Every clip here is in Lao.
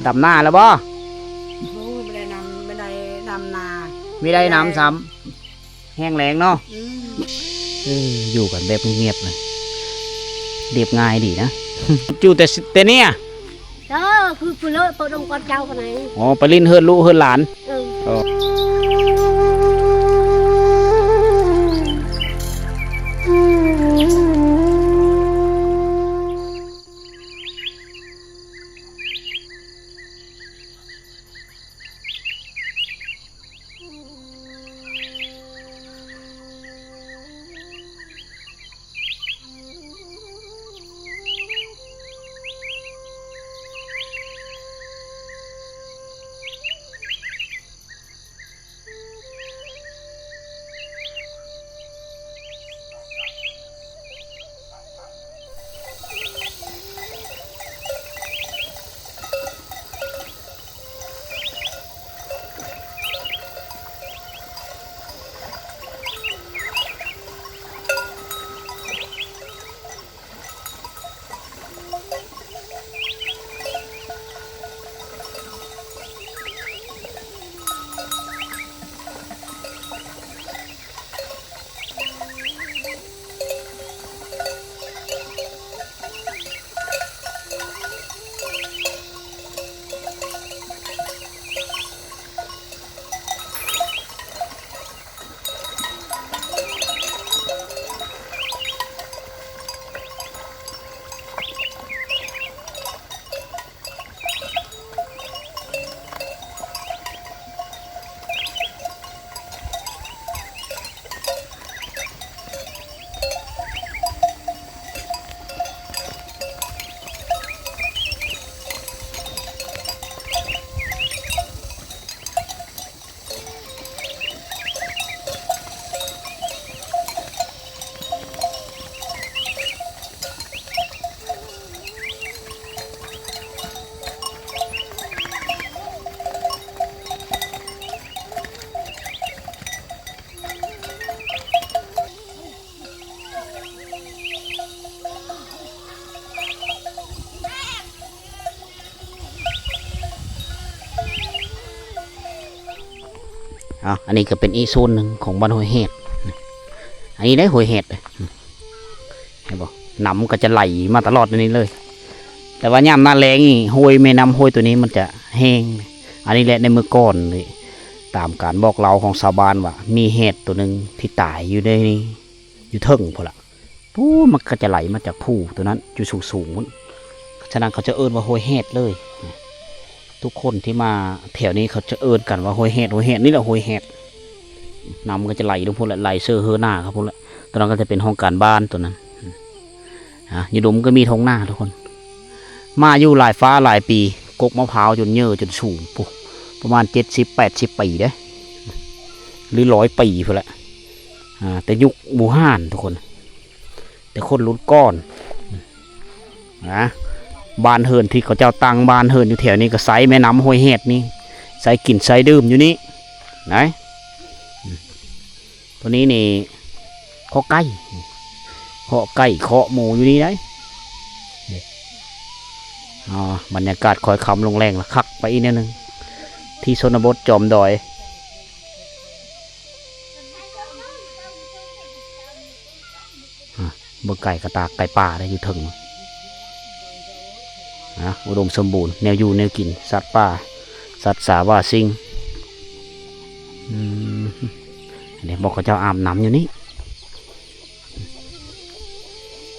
ດຳນາແລ້ວບໍ່? ໂອ້ຍ ບໍ່ໄດ້ນຳ ບໍ່ໄດ້ດຳນາ ມີໄດ້ນຳຊ້ຳ ແຫ້ງແລ້ງເນາະ. ອືມ ເອີ ຢູ່ກັນແບບງຽບໆ ເລີຍ ລຽບງ່າຍດີນະ. ຢູ່ແຕ່ ແຕ່ເນຍ ເອີ ຄືຜູ້ເລີດປະດົງກ່ອນເຈົ້າປານໃດ. ອໍ ໄປຫຼິ້ນເຮືອນລູກເຮືອນຫຼານ. ເອີ ອໍ. ເອົາ ອັນນີ້ກໍເປັນອີກໂຊນໜຶ່ງຂອງບ້ານຫ້ວຍແຮດ. ອັນນີ້ໄດ໋ຫ້ວຍແຮດ ເຫັນບໍ່? ນ້ຳມັນກໍຈະໄຫຼມາຕະຫຼອດອັນນີ້ເລີຍ ແຕ່ວ່າຍາມໜ້າແລ້ງນີ້ ຫ້ວຍ ແມ່ນ້ຳຫ້ວຍຕົວນີ້ມັນຈະແຫ້ງ. ອັນນີ້ແຫຼະ ໃນເມື່ອກ່ອນນີ້ ຕາມການບອກເລົ່າຂອງຊາວບ້ານວ່າ ມີແຮດຕົວໜຶ່ງທີ່ຕາຍຢູ່ໃນນີ້ ຢູ່ເທິງພຸ້ນລະ. ປູ້ ມັນກໍຈະໄຫຼມາຈາກພູຕົວນັ້ນ ຢູ່ສູງໆພຸ້ນ. ສະນັ້ນເຂົາຈະເອີ້ນວ່າຫ້ວຍແຮດເລີຍ. ທຸກຄົນທີ່ມາແຖວນີ້ເຂົາຈະເອີ້ນກັນວ່າຫ້ວຍແຮດ ຫ້ວຍແຮດ ນີ້ແຫຼະຫ້ວຍແຮດ. ນ້ຳມັນກໍຈະໄຫຼລົງພຸ້ນແຫຼະ ໄຫຼເຊີເຮີໜ້າເຂົາພຸ້ນແຫຼະ. ຕົວນັ້ນກໍຈະເປັນຫ້ອງການບ້ານຕົວນັ້ນ. ອາ ຢູ່ດົມກໍມີທົ່ງນາທຸກຄົນ. ມາຢູ່ຫຼາຍຟ້າຫຼາຍປີ ກົກມະພ້າວຈົນເຍີ້ຈົນສູງ ປະມານເຈັດສິບແປດສິບປີເດ້ ຫຼື ຮ້ອຍປີພຸ້ນແຫຼະ. ອາ ແຕ່ຍຸກບູຮານທຸກຄົນ ແຕ່ຄົນລຸ້ນກ່ອນນະ. ບ້ານເຮືອນທີ່ເຂົາເຈົ້າຕັ້ງບ້ານເຮືອນຢູ່ແຖວນີ້ ກໍໃຊ້ແມ່ນ້ຳຫ້ວຍແຮດນີ້ ໃຊ້ກິນໃຊ້ດື່ມຢູ່ນີ້ໄດ໋. ຕົວນີ້ນີ້ ເຄາະໄກ່ ເຄາະໄກ່ເຄາະໝູຢູ່ນີ້ໄດ໋. ອໍ ບັນຍາກາດຄ້ອຍຄ່ຳລົງແລງລະຄັກໄປອີກແນວໜຶ່ງ ທີ່ຊົນນະບົດຈອມດອຍ. ອາ ເບິ່ງໄກ່ກະຕາກໄກ່ປ່າໄດ້ຢູ່ເທິງ. ອາ ອຸດົມສົມບູນ ແນວຢູ່ແນວກິນ ສັດປ່າ ສັດສາວາສິ່ງ. ອືມ ອັນນີ້ບອກເຂົາເຈົ້າອາບນ້ຳຢູ່ນີ້.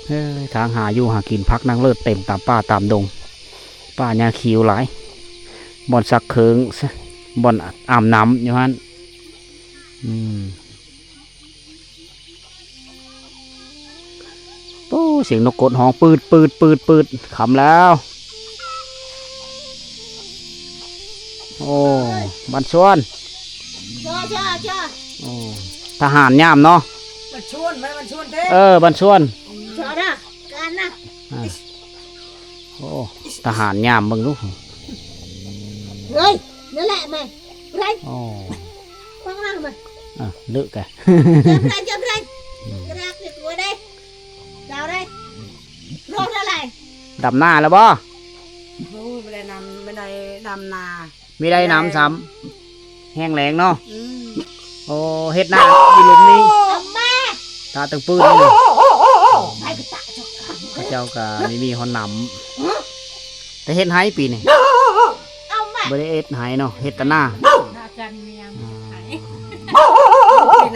ເອີ ທາງຫາຢູ່ຫາກິນ ຜັກນາງເລີດເຕັມຕາມປ່າຕາມດົງ ປ່າຫຍ້າຄີວຫຼາຍ. ບ່ອນຊັກເຄື່ອງ ບ່ອນອາບນ້ຳຢູ່ຫັ້ນ. ອືມ. ໂອ້ ສຽງນົກກົດຮ້ອງ ປືດໆໆໆ ຄ່ຳແລ້ວ. ໂອ້ ບ້ານຊວນ ຈ້າ ຈ້າ ຈ້າ. ໂອ້ ທະຫານຍາມເນາະ ບ້ານຊວນ ແມ່ນບ້ານຊວນແທ້. ເອີ ບ້ານຊວນ ຈ້ານະ ການນະ. ອາ ໂອ້ ທະຫານຍາມ ເບິ່ງດູ. ເຮີ້ຍ ນັ້ນແຫຼະແມ່ ໄປ. ໂອ້ ຟັງນະແມ່. ເອີ ເລີກກະ ຈຳໄດ້ ຈຳໄດ້. ອືມ ກະດາກຕິດຫົວເດ້ ເຈົ້າເດ້. ຮ້ອງເທົ່າໃດ? ດຳນາແລ້ວບໍ່? ໂອ້ຍ ບໍ່ໄດ້ນຳ ບໍ່ໄດ້ດຳນາ ມີໄດ້ນຳຊ້ຳ ແຫ້ງແລ້ງເນາະ. ອືມ ໂອ້ ເຮັດນາຢູ່ລຸ່ມນີ້ ຕາຕຶງປືນນີ້ ເຂົາເຈົ້າກະມີ ມີຮອດນ້ຳ ແຕ່ເຮັດໄຮ່ປີນີ້ ບໍ່ໄດ້ເຮັດໄຮ່ເນາະ ເຮັດແຕ່ນາ.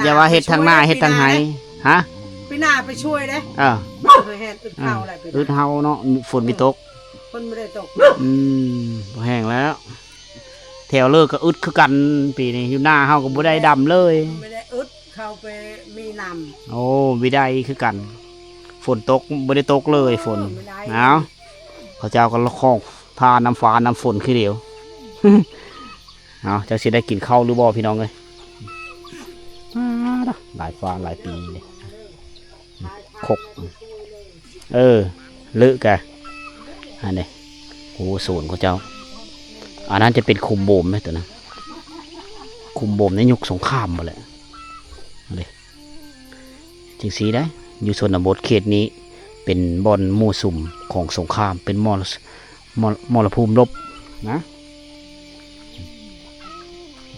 ຢ່າວ່າເຮັດທັງນາ ເຮັດທັງໄຮ່. ຮະ? ປີໜ້າໄປຊ່ວຍເດ້. ເອີ ເຮັດອຶດເຮົາແຫຼະ ອຶດເຮົາເນາະ ຝົນບໍ່ຕົກ ຝົນບໍ່ໄດ້ຕົກ. ອືມ ບໍ່ແຫ້ງແລ້ວ ແຖວເລີກກໍອຶດຄືກັນປີນີ້ ຢູ່ນາເຮົາກໍບໍ່ໄດ້ດຳເລີຍ ບໍ່ໄດ້ອຶດ ເຂົາໄປມີນ້ຳ. ໂອ້ ບໍ່ໄດ້ຄືກັນ ຝົນຕົກ ບໍ່ໄດ້ຕົກເລີຍຝົນ. ເອີ ບໍ່ໄດ້ ເອົາ ເຂົາເຈົ້າກໍລະຄອງ ຖ້ານ້ຳຟ້ານ້ຳຝົນຄືດຽວ. ເອົາ ຈັກຊິໄດ້ກິນເຂົ້າຫຼືບໍ່ພີ່ນ້ອງເອີຍ. ອາ ຫຼາຍຟ້າຫຼາຍປີເດ້ ຄົກ ເອີ ເລີະກະ ອັນນີ້ ໂອ້ ສວນຂອງເຈົ້າ ອັນນັ້ນຈະເປັນຂຸມໂບມເດ້ ຕົວນັ້ນ ຂຸມໂບມໃນຍຸກສົງຄາມພຸ້ນແຫຼະ ເດ້. ຈັ່ງຊີ້ໄດ໋ ຢູ່ຊົນນະບົດເຂດນີ້ ເປັນບ່ອນມົ້ວສຸມຂອງສົງຄາມ ເປັນມໍລະ ມໍລະ ມໍລະພູມລົບນະ.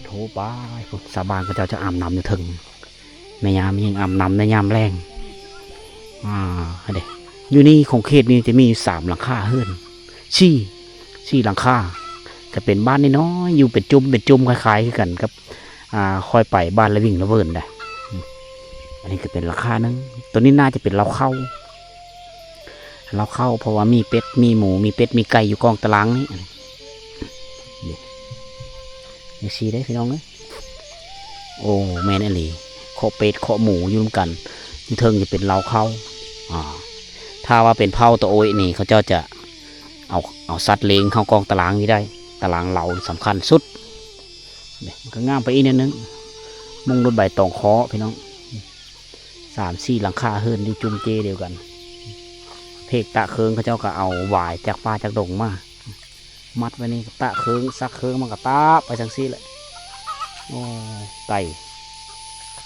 ໂທ ໄປພຸ້ນ ຊາວບ້ານເຂົາເຈົ້າຈະອາບນ້ຳຢູ່ເທິງ ແມ່ຍາມຍິງອາບນ້ຳໃນຍາມແລງ. ອ່າ ເດ້ ຢູ່ນີ້ຂອງເຂດນີ້ຈະມີຢູ່ສາມຫຼັງຄາເຮືອນ ສີ່ ສີ່ຫຼັງຄາ ກະເປັນບ້ານນ້ອຍໆ ຢູ່ເປັນຈຸ້ມເປັນຈຸ້ມ ຄ້າຍໆຄືກັນກັບ ອ່າ ຂ້ອຍໄປບ້ານລະວິງລະເວີນໄດ໋. ອືມ ອັນນີ້ກໍເປັນຫຼັງຄາໜຶ່ງ ໂຕນີ້ໜ້າຈະເປັນເລົ້າເຂົ້າ ເລົ້າເຂົ້າ ເພາະວ່າມີເປັດ ມີໝູ ມີເປັດ ມີໄກ່ຢູ່ກ້ອງຕາລາງນີ້ ນີ້ ຈັ່ງຊີ້ເດ້ພີ່ນ້ອງເອີຍ. ໂອ້ ແມ່ນອີ່ຫຼີ ເຄາະເປັດເຄາະໝູຢູ່ນຳກັນ ຢູ່ເທິງຈະເປັນເລົ້າເຂົ້າ. ອ່າ ຖ້າວ່າເປັນເຜົ່າຕາໂອ້ຍນີ້ ເຂົາເຈົ້າຈະເອົາ ເອົາສັດລ້ຽງເຂົ້າກ້ອງຕາລາງນີ້ໄດ້ ຕາລາງເລົ້າສຳຄັນສຸດ. ນີ້ມັນກໍງາມໄປອີກແນວໜຶ່ງ ມຸງໂດນໃບຕອງເຄາະພີ່ນ້ອງ ສາມສີ່ຫຼັງຄາເຮືອນຢູ່ຈຸ້ມເຈດຽວກັນ. ເພກຕາເຄີງເຂົາເຈົ້າກໍເອົາຫວາຍຈາກປ່າຈາກດົງມາ ມັດໄວ້ນີ້ ຕາເຄີງ ສັກເຄີງ ມັນກໍຕາກໄປຈັ່ງຊີ້ແຫຼະ. ໂອ້ ໄກ່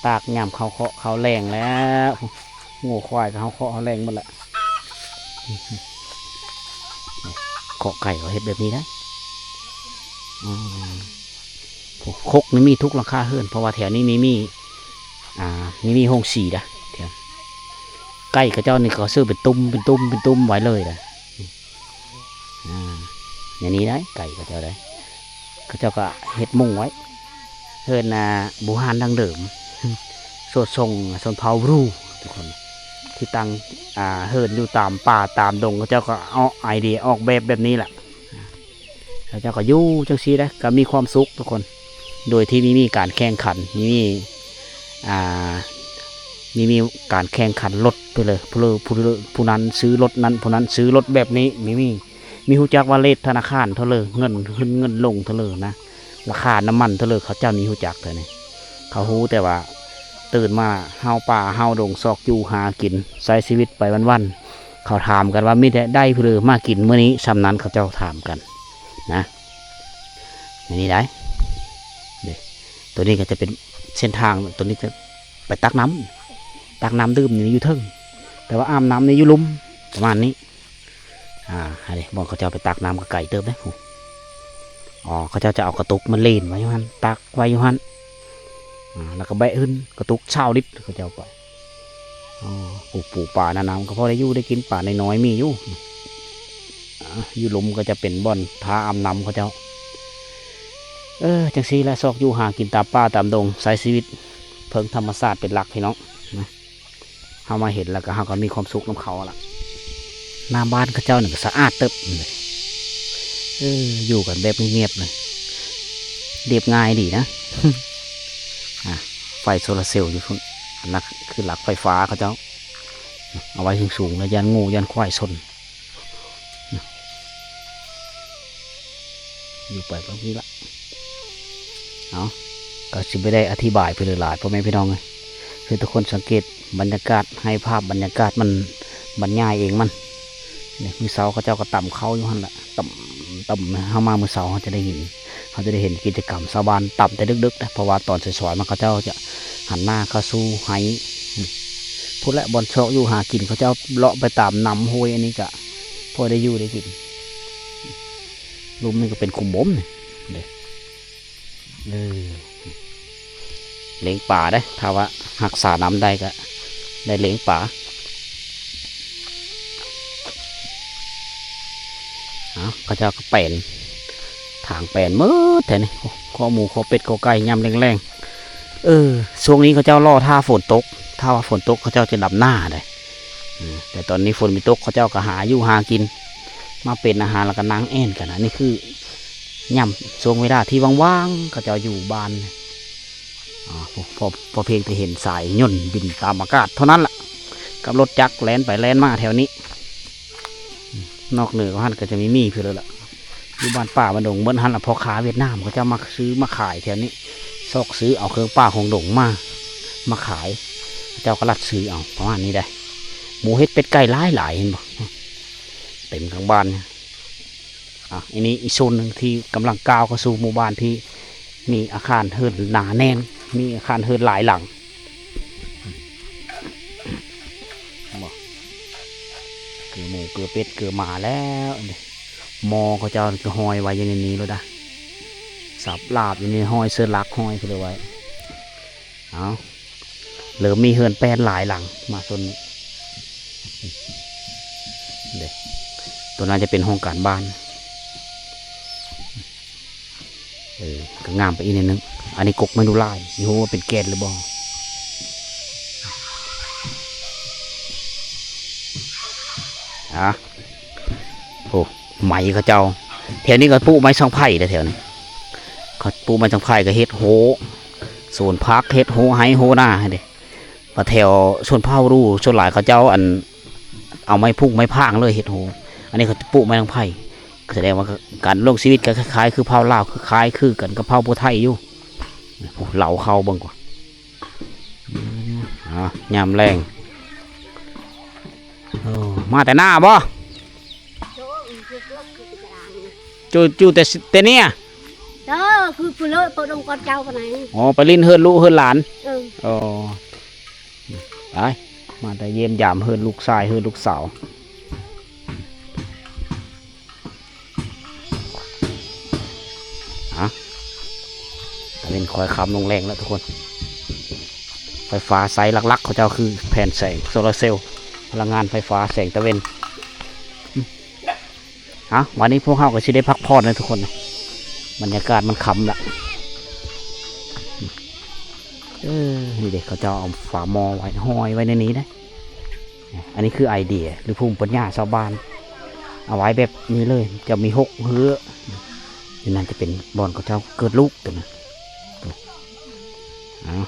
ຕາກຍາມເຂົາເຄາະເຂົາແລງແລ້ວ ງົວຄວາຍກໍເຮົາເຄາະເຮົາແລງໝົດແຫຼະ. ເຄາະໄກ່ເຂົາເຮັດແບບນີ້ໄດ໋. ອືມ ຄົກນີ້ມີທຸກຫຼັງຄາເຮືອນ ເພາະວ່າແຖວນີ້ມີ ມີ ອ່າ ມີ ມີໂຮງສີດາ ແຖວ ໄກ່ເຂົາເຈົ້ານີ້ເຂົາຊື້ເປັນຕຸ່ມ ເປັນຕຸ່ມ ເປັນຕຸ່ມໄວ້ເລີຍດາ. ອ່າ ແນວນີ້ໄດ໋ ໄກ່ເຂົາເຈົ້າໄດ໋ ເຂົາເຈົ້າກໍເຮັດມຸງໄວ້ ເຮືອນ ອ່າ ບູຮານດັ້ງເດີມ ສວນຊົງ ຊົນເຜົ່າບຣູ ທຸກຄົນ ທີ່ຕັ້ງ ອ່າ ເຮືອນຢູ່ຕາມປ່າຕາມດົງ ເຂົາເຈົ້າກໍເອົາໄອເດຍອອກແບບແບບນີ້ແຫຼະ. ເຂົາເຈົ້າກໍຢູ່ຈັ່ງຊີ້ໄດ໋ ກໍມີຄວາມສຸກທຸກຄົນ ໂດຍທີ່ມີ ມີການແຂ່ງຂັນ ມີ ມີ ອ່າ ມີ ມີການແຂ່ງຂັນລົດໄປເລີຍ ຜູ້ ຜູ້ ຜູ້ນັ້ນຊື້ລົດນັ້ນ ຜູ້ນັ້ນຊື້ລົດແບບນີ້ ມີ ມີ ມີຮູ້ຈັກວ່າເລດທະນາຄານເທົ່າເລີ ເງິນຂຶ້ນເງິນລົງເທົ່າເລີນະ ລາຄານ້ຳມັນເທົ່າເລີ ເຂົາເຈົ້າມີຮູ້ຈັກເທົ່ານີ້. ເຂົາຮູ້ແຕ່ວ່າຕື່ນມາເຫົ່າປ່າເຫົ່າດົງ ຊອກຢູ່ຫາກິນ ໃຊ້ຊີວິດໄປວັນໆ. ເຂົາຖາມກັນວ່າ ມີແຕ່ໄດ້ຜູ້ເດີມາກິນມື້ນີ້ ຊ່ຳນັ້ນເຂົາເຈົ້າຖາມກັນນະ. ອັນນີ້ໄດ໋ ເດ້ ໂຕນີ້ກໍຈະເປັນເສັ້ນທາງ ໂຕນີ້ຈະໄປຕັກນ້ຳ ຕັກນ້ຳດື່ມນີ້ຢູ່ເທິງ ແຕ່ວ່າອາບນ້ຳນີ້ຢູ່ລຸ່ມ ປະມານນີ້. ອ່າ ອັນນີ້ບ່ອນເຂົາເຈົ້າໄປຕັກນ້ຳກໍໄກເຕີບເດ້. ອໍ ເຂົາເຈົ້າຈະເອົາກະຕຸກມາເລ່ນໄວ້ຢູ່ຫັ້ນ ຕັກໄວ້ຢູ່ຫັ້ນ ອ່າ ແລ້ວກໍແບະຂຶ້ນ ກະຕຸກຊາວລິດ ເຂົາເຈົ້າໄປ. ອໍ ປູກ ປູກປານານຳ ກໍພໍໄດ້ຢູ່ໄດ້ກິນ ປານ້ອຍໆມີຢູ່. ອ່າ ຢູ່ລຸ່ມກໍຈະເປັນບ່ອນທ່າອາບນ້ຳເຂົາເຈົ້າ. ເອີ ຈັ່ງຊີ້ແຫຼະ ຊອກຢູ່ຫາກິນຕາມປ່າຕາມດົງ ໃຊ້ຊີວິດເພິ່ງທຳມະຊາດເປັນຫຼັກ ພີ່ນ້ອງນະ. ເຮົາມາເຫັນແລ້ວກໍ ເຮົາກໍມີຄວາມສຸກນຳເຂົາລະ. ໜ້າບ້ານເຂົາເຈົ້ານີ້ກໍສະອາດເຕີບ ເອີ ຢູ່ກັນແບບງຽບໆນະ ລຽບງ່າຍດີນະ. ອ່າ ໄຟໂຊລາເຊວຢູ່ພຸ້ນ ອັນນັ້ນຄືຫຼັກໄຟຟ້າເຂົາເຈົ້າ ເອົາໄວ້ສູງໆ ແລ້ວຢ້ານງູຢ້ານຄວາຍຊົນ. ຢູ່ໄປແບບນີ້ລະ ເອົາ ກໍຊິບໍ່ໄດ້ອະທິບາຍໄປຫຼາຍໆ ພໍ່ແມ່ພີ່ນ້ອງເອີຍ. ຄືທຸກຄົນສັງເກດບັນຍາກາດ ໃຫ້ພາບບັນຍາກາດມັນບັນຍາຍເອງມັນ. ນີ້ ມື້ເຊົ້າເຂົາເຈົ້າກໍຕຳເຂົ້າຢູ່ຫັ້ນລະ ຕຳ ຕຳ ເຮົາມາມື້ເຊົ້າເຮົາຈະໄດ້ເຫັນ ເຮົາຈະໄດ້ເຫັນກິດຈະກຳຊາວບ້ານຕຳແຕ່ດຶກໆນະ ເພາະວ່າຕອນສວຍໆມາເຂົາເຈົ້າຈະຫັນໜ້າເຂົ້າສູ່ໄຮ່ ພຸ້ນແຫຼະ ບ່ອນຊອກຢູ່ຫາກິນ ເຂົາເຈົ້າເລາະໄປຕາມນ້ຳຫ້ວຍ ອັນນີ້ກະພໍໄດ້ຢູ່ໄດ້ກິນ. ລຸ່ມນີ້ກໍເປັນຂຸມບົ່ມນີ້ເດ້. ເອີ ລ້ຽງປາເດ້ ຖ້າວ່າຮັກສານ້ຳໄດ້ກໍໄດ້ລ້ຽງປາ. ເອົາ ເຂົາເຈົ້າກໍແປນ ຖາງແປນໝົດແທ້ນີ້ ໂອ້ ຄອໝູ ຄອເປັດ ຄອໄກ່ ຍາມແລງໆ. ເອີ ຊ່ວງນີ້ເຂົາເຈົ້າລໍຖ້າຝົນຕົກ ຖ້າວ່າຝົນຕົກເຂົາເຈົ້າຈະດຳນາເດ້. ອືມ ແຕ່ຕອນນີ້ຝົນບໍ່ຕົກ ເຂົາເຈົ້າກໍຫາຢູ່ຫາກິນ ມາເປັນອາຫານ ແລ້ວກໍນັ່ງແອ່ນກັນ. ອັນນີ້ຄືຍາມຊ່ວງເວລາທີ່ວ່າງໆ ເຂົາເຈົ້າຢູ່ບ້ານ. ອໍ ພໍ ພໍພຽງແຕ່ເຫັນສາຍຍົນບິນຕາມອາກາດເທົ່ານັ້ນລະ ກັບລົດຈັກແລ່ນໄປແລ່ນມາແຖວນີ້. ນອກເໜືອກວ່າຫັ້ນກໍຈະມີໝີ່ພຸ້ນແລ້ວລະ ຢູ່ບ້ານປ່າບ້ານດົງເໝິດຫັ້ນລະ. ພໍ່ຄ້າຫວຽດນາມເຂົາເຈົ້າມາຊື້ມາຂາຍແຖວນີ້ ຊອກຊື້ເອົາເຄື່ອງປ່າຂອງດົງມາ ມາຂາຍ ເຂົາເຈົ້າກໍລັດຊື້ເອົາ ປະມານນີ້ໄດ໋. ໝູເຫັດເປັດໄກ່ຫຼາຍໆ ເຫັນບໍ່ ເຕັມກາງບ້ານ. ອ່ະ ອັນນີ້ອີກໂຊນໜຶ່ງທີ່ກຳລັງກ້າວເຂົ້າສູ່ໝູ່ບ້ານທີ່ມີອາຄານເຮືອນໜາແໜ້ນ ມີອາຄານເຮືອນຫຼາຍຫຼັງ. ບໍ່ ເກືອໝູ ເກືອເປັດ ເກືອໝາແລ້ວ. ໝໍ້ເຂົາເຈົ້າກໍຫ້ອຍໄວ້ຢູ່ໃນນີ້ໂລດນະ ສັບລາບຢູ່ໃນ ຫ້ອຍເສື້ອລັກ ຫ້ອຍເພິ່ນເອົາໄວ້. ເອົາ ເລີ່ມມີເຮືອນແປ້ນຫຼາຍຫຼັງມາໂຊນນີ້ເດ້. ໂຕນັ້ນຈະເປັນຫ້ອງການບ້ານ. ເອີ ກໍງາມໄປອີກໜ້ອຍໜຶ່ງ. ອັນນີ້ກົກມະນຸລາຍ ບໍ່ຮູ້ວ່າເປັນແກ່ນຫຼືບໍ່. ອາ ໂອ້ ໄມ້ເຂົາເຈົ້າ ແຖວນີ້ກໍປູກໄມ້ສັງໄພເດ້ ແຖວນີ້ເຂົາປູກໄມ້ສັງໄພ ກໍເຮັດໂຮ ສວນຜັກ ເຮັດໂຮໄຮ່ໂຮນາເດ້. ວ່າແຖວຊົນເຜົ່າດູ ສ່ວນຫຼາຍເຂົາເຈົ້າ ອັນ ເອົາໄມ້ພຸ້ງໄມ້ພາງເລີຍເຮັດໂຮ. ອັນນີ້ເຂົາປູກໄມ້ສັງໄພ ສະແດງວ່າການດຳລົງຊີວິດກໍຄ້າຍໆຄືເຜົ່າລາວ ຄ້າຍໆຄືກັນກັບເຜົ່າຜູ້ໄທຢູ່. ໂອ້ ເລົ່າເຂົ້າເບິ່ງກ່ອນ. ອາ ຍາມແລງ ໂອ້ ມາແຕ່ນາບໍ່? ຈູ ຈູແຕ່ ແຕ່ເນຍ ເອີ ຄືຜູ້ເລີດໂປະດົງກ່ອນເຈົ້າປານໃດ. ອໍ ໄປຫຼິ້ນເຮືອນລູກເຮືອນຫຼານ. ເອີ ອໍ ໄປ ມາແຕ່ຢ້ຽມຢາມເຮືອນລູກຊາຍເຮືອນລູກສາວ. ຮະ ຕາເວັນຄ່ອຍຄ່ຳລົງແລງແລ້ວທຸກຄົນ. ໄຟຟ້າໃຊ້ຫຼັກໆ ເຂົາເຈົ້າຄືແຜ່ນແສງໂຊລາເຊວ ພະລັງງານໄຟຟ້າແສງຕາເວັນ. ອາ ວັນນີ້ພວກເຮົາກໍຊິໄດ້ພັກຜ່ອນແລ້ວທຸກຄົນ ບັນຍາກາດມັນຄ່ຳລະ. ເອີ ນີ້ເດ້ ເຂົາເຈົ້າເອົາຝາໝໍ້ໄວ້ ຫ້ອຍໄວ້ໃນນີ້ເດ້. ອັນນີ້ຄືໄອເດຍ ຫຼື ພູມປັນຍາຊາວບ້ານ ເອົາໄວ້ແບບນີ້ເລີຍ ຈະມີຫົກເຮືອ ຢູ່ນັ້ນຈະເປັນບ່ອນເຂົາເຈົ້າເກີດລູກຕົວນັ້ນ. ເອົາ